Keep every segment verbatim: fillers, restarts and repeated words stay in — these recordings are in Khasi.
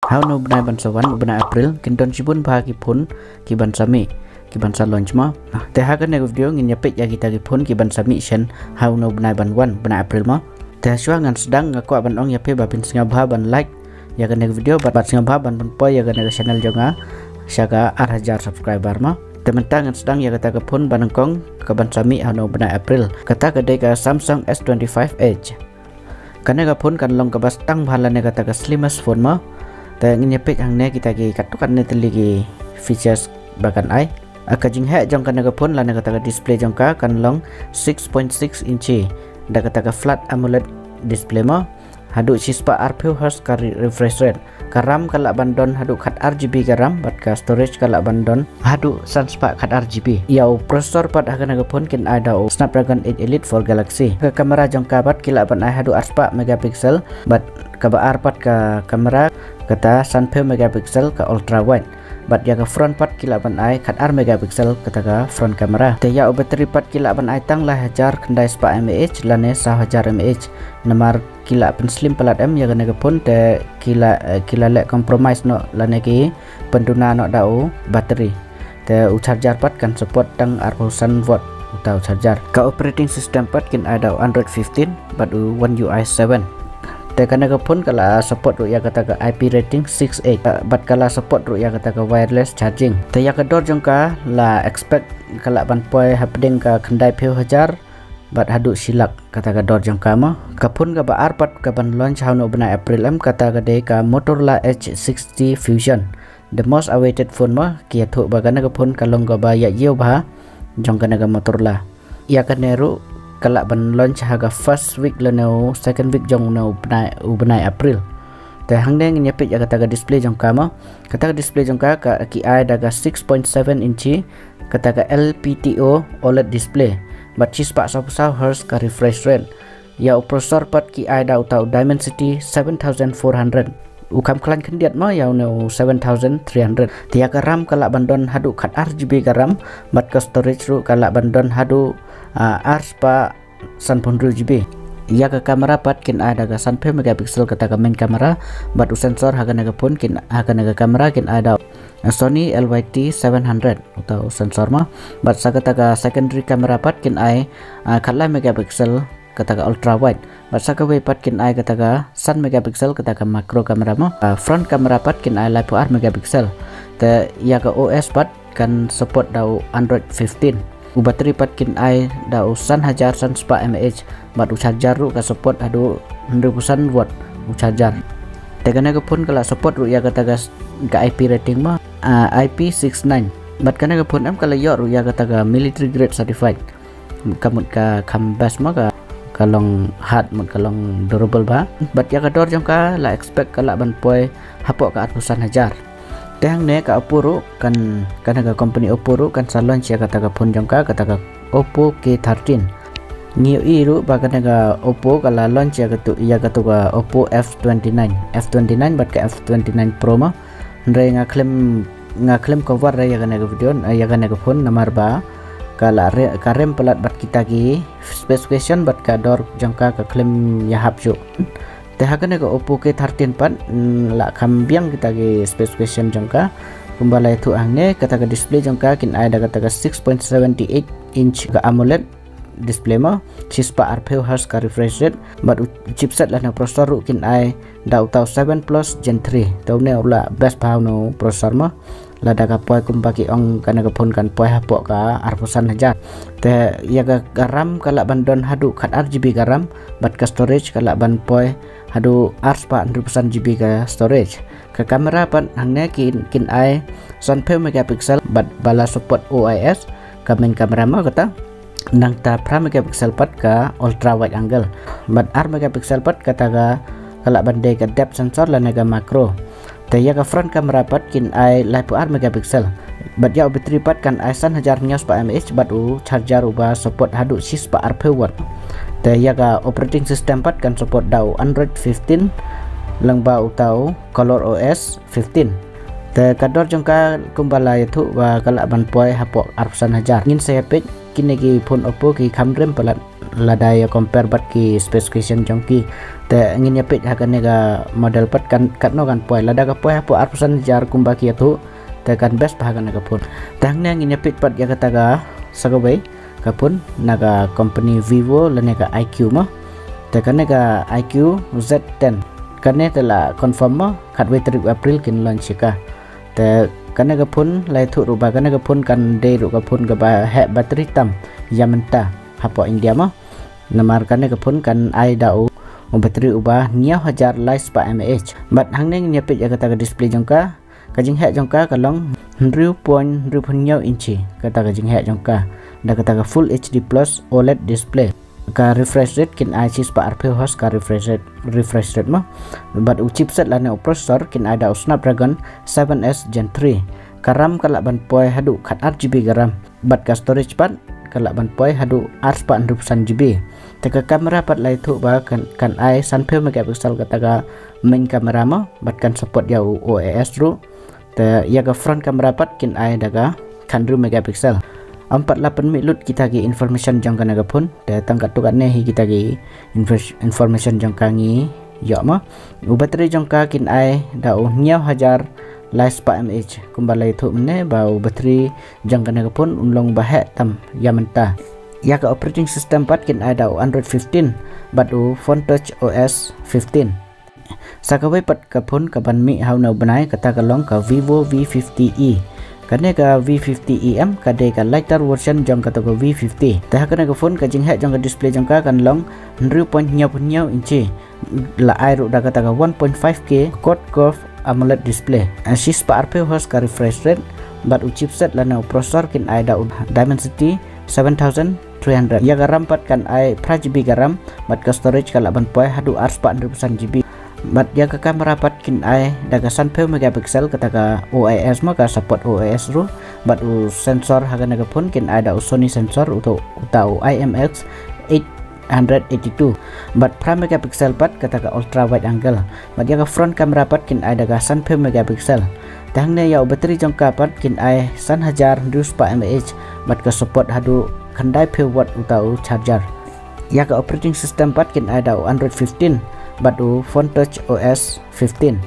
Ha une u bnai ban sa wan, u bnai April, kin don shibun bha ki phone ki ban sa mih, ki ban sa launch mo. Te ha kane ka video ngin ïa peit ïa kita ki phone ki ban sa mih shen ha une u bnai ban wan, bnai April mo. Te shuwa ngan sdang, nga kwah ban ong ïa phi ba phin sngewbha ban like ïa kane ka video bad, bad sngewbha ban pynpoi ïa kane ka channel jong nga sha ka ar hajar subscriber mo. Te mynta ngan sdang ïa kata ka phone ba nyngkong ka ban sa mih ha une u bnai April. Kata ka dei ka Samsung S twenty-five Edge. Kane ka phone kan long kaba stang bha lane kata ka slimmest phone mo. Te ngin ïa peit hangne kita ki katto katne tylli ki features ba kan ai. A, ka jingheh jong kane ka phone lane kata ka display jong ka kan long six point six inchi da kata ka flat AMOLED display mo. Haduh shispah arphew hertz ka re-, refresh rate. Ka RAM ka lah ban don haduh khat ar GB ka RAM, bad ka storage ka lah ban don haduh san spah khat ar GB. Ïa u processor pat ha kane ka phone kin ai da u Snapdragon eight Elite for Galaxy. Ka camera jong ka pat ki lah ban ai haduh ar spah megapixel, bad kaba ar pat ka camera kata sanphew megapixel ka ultra wide. Bad ïa ka front pat ki lah ban ai khat ar megapixel kata ka front camera. Te ïa u battery pat ki lah ban ai tang lai hajar khyndai spah mAh lane saw hajar mAh. Namar ki la pynslim palat em ïa kane ka phone, te ki la, eh, ki la leh compromise noh lane ki pynduna noh da u battery. Te u charger pat kan support tang arphew san watt uta u charger. Ka operating system pat kin ai da u Android fifteen bad u One U I seven. Te kane ka phone ka la support ruh ïa kata ka I P rating six eight, eh, bad ka la support ruh ïa kata ka wireless charging. Te ïa ka dor jong ka la expect ka lah ban poi hapdeng ka khyndai phew hajar bad haduh shi lak kata ka dor jong ka mo. Ka phone kaba ar pat ka ban launch ha une u bnai April em, kata ka dei ka Motorola Edge sixty Fusion. The most awaited phone mo, ki ïathuh ba kane ka phone ka long kaba ïa ïew bha jong kane ka Motorola. Ïa kane ruh ka lah ban launch ha ka first week lane u second week jong une u bnai, u bnai April. Te hangne ngin ïa peit ïa kata ka display jong ka mo. Kata ka display jong ka, ka ki ai da ka six point seven inchi kata ka L P T O OLED display bad shispah sawphew saw hertz ka refresh rate. Ïa u processor pat ki ai da uta u Dimensity seven thousand four hundred. U kham khlaiñ khyndiat mo ïa une u seven thousand three hundred. Te ïa ka RAM ka lah ban don haduh khat ar GB ka RAM bad ka storage ruh ka lah ban don haduh, ah, ar spah sanphew hynriew GB. Ïa ka camera pat kin ai da ka sanphew megapixel kata ka main camera, bad u sensor ha kane ka phone kin, ha kane ka camera kin ai da, ah, Sony L Y T seven hundred uta u sensor mo. Bad sa kata ka secondary camera pat kin ai, ah, khatlai megapixel kata ka ultra wide. Bad sa kawei pat kin ai kata ka san megapixel kata ka macro camera mo. Ah, front camera pat kin ai laiphew ar megapixel. Te ïa ka O S pat kan support da u Android fifteen. U battery pat kin ai da u san hajar san spah mAh, bad u charger ruh ka support haduh hynriewphew san watt u charger. Te kane ka phone ka la support ruh ïa kata ka s-, ka I P rating mo, ah, I P six nine. Bad kane ka phone em ka la ïoh ruh ïa kata ka military grade certified. Ka mut ka kham best mo, ka, ka long hard, mut ka long durable bha. Bad ïa ka dor jong ka la expect ka lah ban poi hapoh ka arphew san hajar. Te hangne ka Oppo ruh kan, kane ka company Oppo ruh kan sa launch ïa kata ka phone jong ka, kata ka Oppo K thirteen. Ngi ïohi ruh ba kane ka Oppo ka la launch ïa katu, ïa katu ka Oppo F twenty-nine, F twenty-nine bad ka F twenty-nine Pro mo. Hynrei nga khlem, nga khlem cover re ïa kane ka video, eh, ïa kane ka phone namar ba ka la re-, ka rem palat bad kita ki specification bad ka dor jong ka ka khlem ïahap shuh. Te ha kane ka Oppo K thirteen pat, mm, la kham biang kita ki specification jong ka. Kumba la ïathuh hangne, kata ka display jong ka kin ai da kata ka six point seven eight inch ka AMOLED display mo, shispah arphew hertz ka refresh rate, bad u chipset lane processor ruh kin ai da uta u seven Plus Gen three. Te une u la best bha une u processor mo. Lada ka poi kumba ki ong kane ka phone kan poi hapoh ka arphew san hajar. Te ïa ka, ka RAM ka lah ban don haduh khat ar GB ka RAM, bad ka storage ka lah ban poi haduh ar spah hynriewphew san GB ka storage. Ka camera pat hangne kin, kin ai sanphew megapixel bad ba la support O I S, ka main camera mo kata. Nangta phra megapixel pat ka ultra wide angle. Bad ar megapixel pat kata ka, ka lah ban dei ka depth sensor lane ka macro. Te ïa ka front camera pat kin ai laiphew ar megapixel. Bad ïa u battery pat kan ai san hajar hynñiew spah mAh bad u charger uba support haduh shispah arphew watt. Te ïa ka operating system pat kan support da u Android fifteen lyngba uta u ColorOS fifteen. Te ka dor jong ka kumba la ïathuh ba ka lah ban poi hapoh arphew san hajar. Ngin sa ïa peit kine ki phone Oppo ki kham rem palat lada ïa compare bad ki specification jong ki. Te ngin ïa peit ha kane ka model pat kan katno kan poi, lada ka poi hapoh arphew san hajar kumba ki ïathuh, te kan best bha kane ka phone. Te hangne ngin ïa peit pat ïa kata ka sa kawei ka phone na ka company Vivo lane ka I Q mo. Te kane ka I Q Z ten, kane te la confirm mo, khatwei tarik April kin launch ïa ka. Te kane ka phone la ïathuh ruh ba kane ka phone kan dei ruh ka phone kaba heh battery tam ïa mynta hapoh India mo. Namar kane ka phone kan ai da u, u battery uba hynñiew hajar lai spah mAh. Bad hangne ngin ïa peit ïa kata ka display jong ka. Ka jingheh jong ka ka long hynriew point hynriew phew hynñiew inchi kata ka jingheh jong ka, da kata ka Full H D plus oled display. Ka refresh rate kin ai shispah arphew hertz ka refresh rate, refresh rate mo. Bad u chipset lane u processor kin ai da u Snapdragon seven S Gen three. Ka RAM ka lah ban poi haduh khatar GB ka RAM. Bad ka storage pat ka lah ban poi haduh arspah hynriewphew san GB. Te ka camera pat la ïathuh ba kan, kan ai sanphew megapixel kata ka main camera mo, bad kan support ïa u O I S ruh. Te ïa ka front camera pat kin ai da ka khathynriew megapixel. Ym pat la pynmih lut kita ki information jong kane ka phone. Te tang katto katne hi kita ki infor-, information jong ka ngi ïoh mo. U battery jong ka kin ai da u hynñiew hajar lai spah mAh. Kumba la ïathuh mynne ba u battery jong kane ka phone un long ba heh tam ïa mynta. Ïa ka operating system pat kin ai da u Android fifteen bad u PhoneTouch O S fifteen. Sa kawei pat ka phone kaban mih ha une u bnai kata ka long ka Vivo V fifty E. Kane ka V fifty E em ka dei ka lighter version jong kata ka V fifty. Te ha kane ka phone ka jingheh jong ka display jong ka kan long hynriew point hynñiew phew hynñiew inchi. La ai ruh da kata ka one point five K quad curve AMOLED display. Shispah arphew hertz ka refresh rate, bad u chipset lane u processor kin ai da u Dimensity seven thousand three hundred. Ïa ka RAM pat kan ai phra GB ka RAM, bad ka storage ka lah ban poi haduh arspah hynriewphew san GB. Bad ïa ka camera pat kin ai da ka sanphew megapixel kata ka O I S mo, ka support O I S ruh. Bad u sensor ha kane ka phone kin ai da u Sony sensor uta, uta u I M X eight hundred eighty-two. Bad phra megapixel pat kata ka ultra wide angle. Bad ïa ka front camera pat kin ai da ka sanphew megapixel. Te hangne ïa u battery jong ka pat kin ai san hajar hynriew spah mAh. Bad ka support haduh khyndaiphew watt uta u charger. Ïa ka operating system pat kin ai da u Android fifteen bad u PhoneTouch O S fifteen.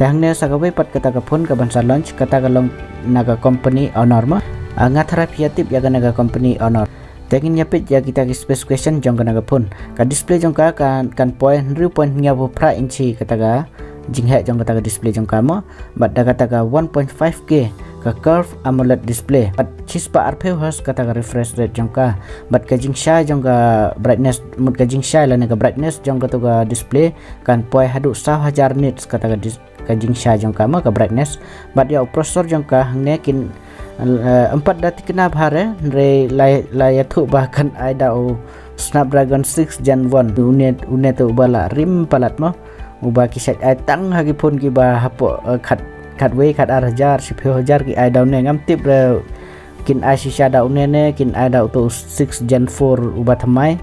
Te hangne sa kawei pat kata ka phone kaban sa launch kata ka long na ka company Honor mo. Ah, nga tharai phi ïa tip ïa kane ka company Honor. Te ngin ïa peit ïa kita ki specification jong kane ka phone. Ka display jong ka kan, kan poi hynriew point hynñiew phew phra inchi kata ka jingheh jong kata ka display jong ka mo. Bad da kata ka one point five K ka curve AMOLED display. Bad shispah arphew hertz kata ka refresh rate jong ka. Bad ka jingshai jong ka brightness, mut ka jingshai lane ka brightness jong kata ka display kan poi haduh saw hajar nits kata ka dis-, ka jingshai jong ka mo, ka brightness. Bad ïa u processor jong ka hangne kin, eh, ym pat da thikna bha re, hynrei la, la ïathuh ba kan ai da u Snapdragon six Gen one. Une, une te uba la rim palat mo. Uba ki shait ai tang ha ki phone kiba hapoh, eh, khat, khatwei khatar hajar, shiphew hajar ki ai da une, ngam tip re kin ai shisha da une ne kin ai da uta u six Gen four uba thymmai.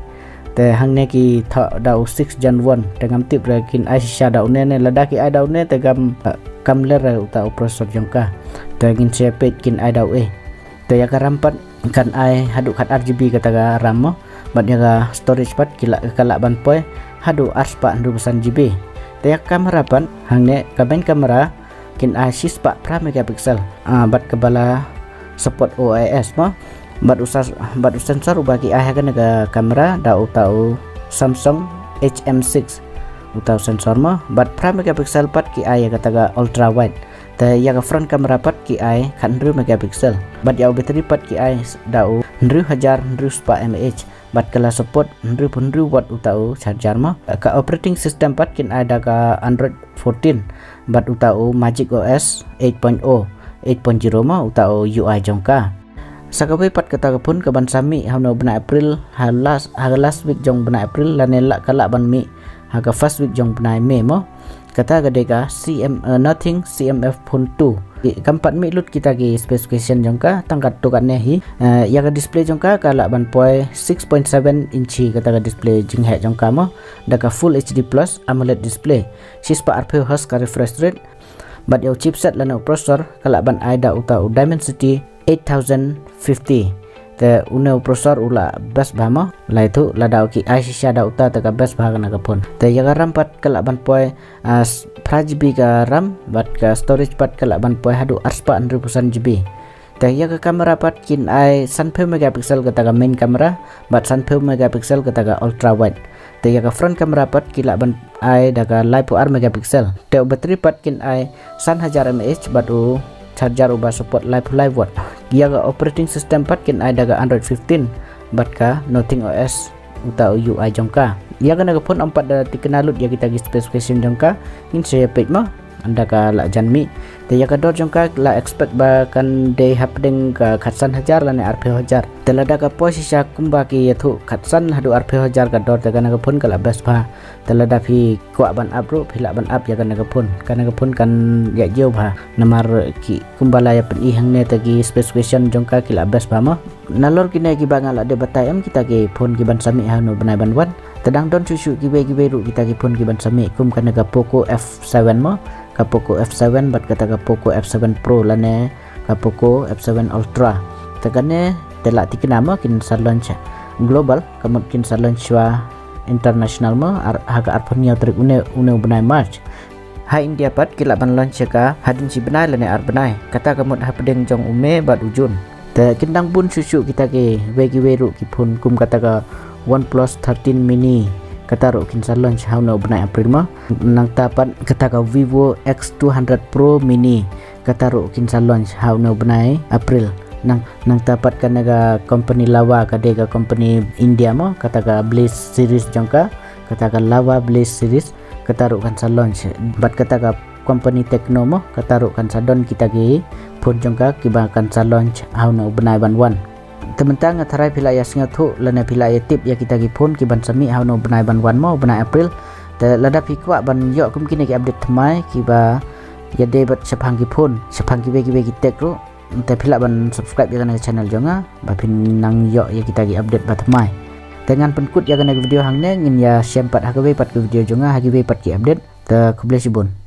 Te hangne ki thoh da u six Gen one. Te ngam tip re kin ai shisha da une ne, lada ki ai da une te kam, kam ler re uta u processor jong ka. Te ngin sa peit kin ai da u ei. Te ïa ka RAM pat kan ai haduh khatar GB kata ka RAM mo. Bad ïa ka storage pat ki lah, ka lah ban poi haduh arspah hynriewphew san GB. Te ïa ka camera pat hangne ka main camera kin ai shispah phra megapixel. Ah, bad kaba la support O I S mo. Bad u sas-, bad u sensor uba ki ai ha kane ka camera da uta u Samsung H M six. Uta u sensor mo. Bad phra megapixel pat ki ai ïa kata ka ultra wide. Te ïa ka front camera pat ki ai khathynriew megapixel. Bad ïa u battery pat ki ai s-, da u hynriew hajar hynriew spah mAh. Bad ka la support hynriewphew hynriew watt uta u charger mo. Ka operating system pat kin ai da ka Android fourteen. Bad uta u Magic O S eight point oh, eight point zero mo, uta u U I jong ka. Sa kawei pat kata ka phone kaban sa mih ha une u bnai April, ha last, ha ka last week jong bnai April, lane la ka lah ban mih ha ka first week jong bnai May mo. Kata ka dei ka C M, eh, Nothing C M F Phone two. Kam pat mih lut kita ki specification jong ka, tang katto katne hi. Eh, ïa ka display jong ka ka lah ban poi six point seven inchi kata ka display jingheh jong ka mo. Da ka Full H D plus AMOLED display. Shispah arphew hertz ka refresh rate. Bad ïa u chipset lane u processor ka lah ban ai da uta u Dimensity eight thousand fifty. Te une u processor u la best bha mo, la ïathuh lada u ki ai shisha da uta te ka best bha kane ka phone. Te ïa ka RAM pat ka lah ban poi, ah, phra GB ka RAM bad ka storage pat ka lah ban poi haduh arspah hynriewphew san GB. Te ïa ka camera pat kin ai sanphew megapixel kata ka main camera bad sanphew megapixel kata ka ultra wide. Te ïa ka front camera pat ki lah ban ai da ka laiphew ar megapixel. Te u battery pat kin ai san hajar mAh bad u charger uba support laiphew lai watt. Ïa ka operating system pat kin ai da ka Android fifteen bad ka Nothing OS uta u UI jong ka. Ïa kane ka phone ym pat da thikna lut ïa kita ki specification jong ka, ngin sa ïa peit mo ynda ka lah jan mih. Te ïa ka dor jong ka la expect ba kan dei hapdeng ka khatsan hajar lane arphew hajar. Te lada ka poi shisha kumba ki ïathuh khatsan haduh arphew hajar ka dor te kane ka phone ka la best bha. Te lada phi kwah ban ap ruh phi lah ban ap ïa kane ka phone. Kane ka phone kan ïa jiew bha. Namar ki kumba la ïa pyni hangne te ki specification jong ka ki la best bha mo. Nalor kine kiba nga la dep batai em kita ki phone ki ban sa mih ha une u bnai ban wan. Te dang don shuh shuh kiwei kiwei ruh kita ki phone ki ban sa mih kum kane ka Poco F seven mo. Ka Poco F seven bad kata ka Poco F seven Pro lane ka Poco F seven Ultra. Te kane te la thikna mo kin sa launch global, ka mut kin sa launch shuwa international mo, ar, ha ka arphew hynñiew tarik une, une u bnai March. Ha India pat ki lah ban launch ïa ka hadien shi bnai lane ar bnai. Kata ka mut hapdeng jong u May bad u June. Te kin dang bun shuh shuh kita kiwei kiwei ruh ki phone kum kata ka OnePlus thirteen Mini. Kata ruh kin sa launch ha une u bnai April mo. Nangta pat kata ka Vivo X two hundred Pro Mini. Kata ruh kin sa launch ha une u bnai April. Nang, nangta pat kane ka company Lava ka dei ka company India mo. Kata ka Blaze series jong ka. Kata ka Lava Blaze series. Kata ruh kan sa launch. Bad kata ka company Tecno mo, kata ruh kan sa don kita ki phone jong ka kiba kan sa launch ha une u bnai ban wan. Te mynta nga tharai phi la ïa sngewthuh lane phi la ïa tip ïa kita ki phone ki ban sa mih ha une u bnai ban wan mo, u bnai April. Te lada phi kwah ban ïoh kum kine ki update thymmai kiba ïa dei bad shaphang ki phone, shaphang kiwei kiwei ki tech ruh. Te phi lah ban subscribe ïa kane ka channel jong nga ba phin nang ïoh ïa kita ki update ba thymmai. Te ngan pynkut ïa kane ka video hangne, ngin ïa shem pat ha kawei pat ka video jong nga ha kiwei pat ki update. Te khublei shibun.